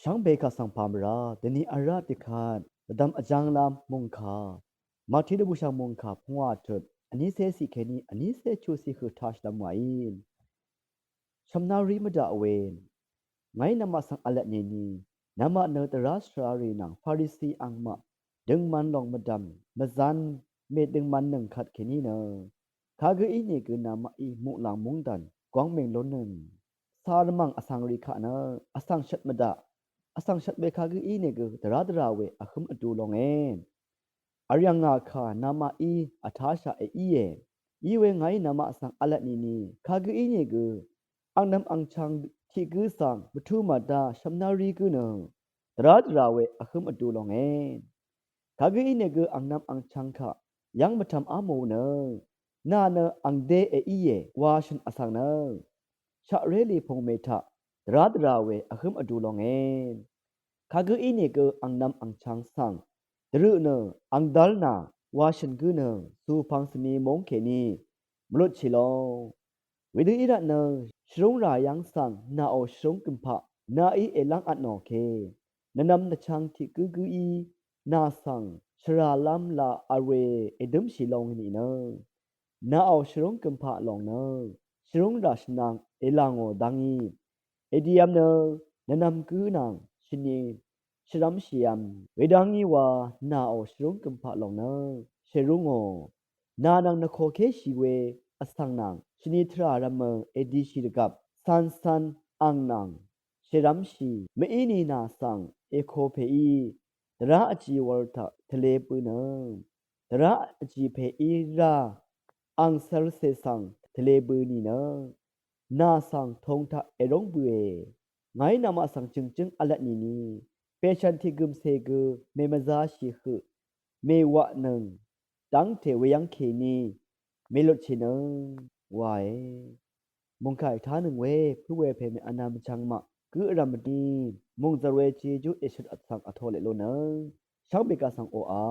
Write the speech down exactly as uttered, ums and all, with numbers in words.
Shvngbe kaq svng pà mvrá dvni vrá tiqkvt dvdvm vjv́nglv́m mungkà, Mati dvbùshv̀ng mungkà pungwà tut vnícé ciq kèní vnícé chuciq høq taq shvdvm wàí. Shv̀mnari mvdaq we, ngàí namaq svng v̄lvt nìni, namaq nø dvrá shvrarì nvng Farisi angmaq døngman lòng mvdv̀m mvzv́n mèdøngman nøng kvt kèní nø, kagǿ ínìgø namaqí muqlàng mungdàn gwv́ng mènglúnnøng, cà rvmv̀ng vsvng rì kaq nø vsvng shvt mvdaq, vsvng shvt we kagǿ ínìgø dvrá dvrà we vhǿm vdu longe. Vryv̀ngà kà namaqí vtáshaq èíe. Iwe ngàí namaq svng v̄lvt nìni, kagǿ ínìgø angnvm angchvng tiq gǿ svng mvtu màdá shv̀mnari gǿ nø dvrá dvrà we vhǿm vdu longe. Kagǿ ínìgø angnvm angchvng kaq yv́ng mvtv̄m á mò nø, nà nø angdé èíe wa shø̀n vsvng nø, shaqré lì pungme taq dvrá dvrà we vhǿm vdu longe. Kagǿ ínìgø angnvm angchvng svng dvrøq nø angdv́l nà wa shø̀n gǿ nø zùpvng svmi móng kèní mvlutshì lo. Wedø í rvtnø shvrúngrà yv́ng svng nàò shvrúng gø̀mpaq nàí èlv́ng vtnò ke, nvnvm nvchvng tiq gǿgǿí nà svng shvràlv́m laq vl we èdǿmshì long nìnø, nàò shvrúng gø̀mpaq lòng nø shvrúngrà shvnvng èlà ngò dá ngí. Èdiv̄m nø nvnvm gǿ nvng shvni shvrv́mshìv̄m wedv́ngí wa nàò shvrúng gø̀mpaq lòng nø shèrú ngò. Nà nvng nvkokéshì we vsvng nvng shvni tvrà rvmø èdishì dvgvp cv̄ncv̄n ang nvng shèrv́mshì mvíni nà svng èko pèí dvrá vjì wūl taq tvlē bø̄ nø, dvrá vjì pèí rá ang svlcè svng tvlē bø̄ nìnø, nà svng tūng taq èrúng bø̄e. Ngàí namaq svng jø̀ngjǿng v̄lvt nìni, pèshv̀n tiq gø̀mcè gø mèmvzāshì høq mèwaqnøng dv́ngte weyv́ng kèní mèlutshìnøng wae. Mungkà ètánøng we pǿ we pè mè vnvm vchvng maq gǿ vrv̀m vdí mungzvr we jejú èshøt vtvng vtō leq lúnøng shvngbe kaq svng oqà.